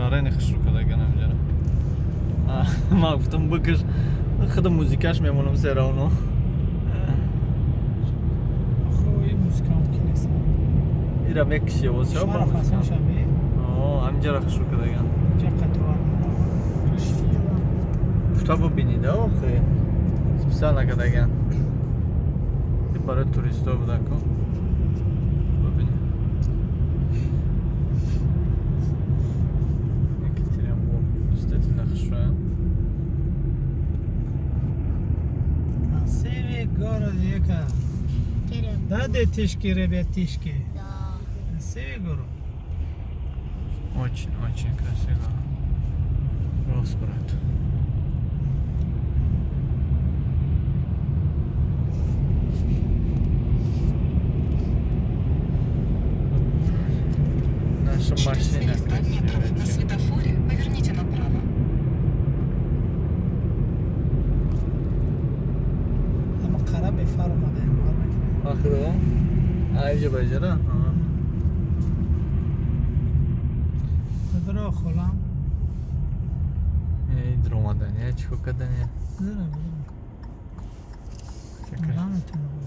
Арени хушрӯ кардаган ҳаминҷара. Ман гуфтам, бикаш, худа музикаш мемонам все равно. Охи, музика ки нест. Ира мекиши овозшо. Шараф Ҳасан шаби. Ҳаминҷара хушрӯ кардаган. Инҷа қатор. Гуфта, бубинида, охи, специально кардаган. Ин барои туристҳо буда ку. Бубини. Екатеринбург действительно хушрӯян. Красивый город Ека. Терем. Да, детишки, ребятишки. Да. Красивый город. Очень, очень красиво. Рост, брат. Наша Через машина 300 метров на красивая. светофоре поверните направо. Ама қара бефар омадаем, бовар мекунем. Ахиро? А, инҷа ба иҷара? Дро холам. Ин дромадания чӣ кор кардания? Дро, дро. Наметавонам.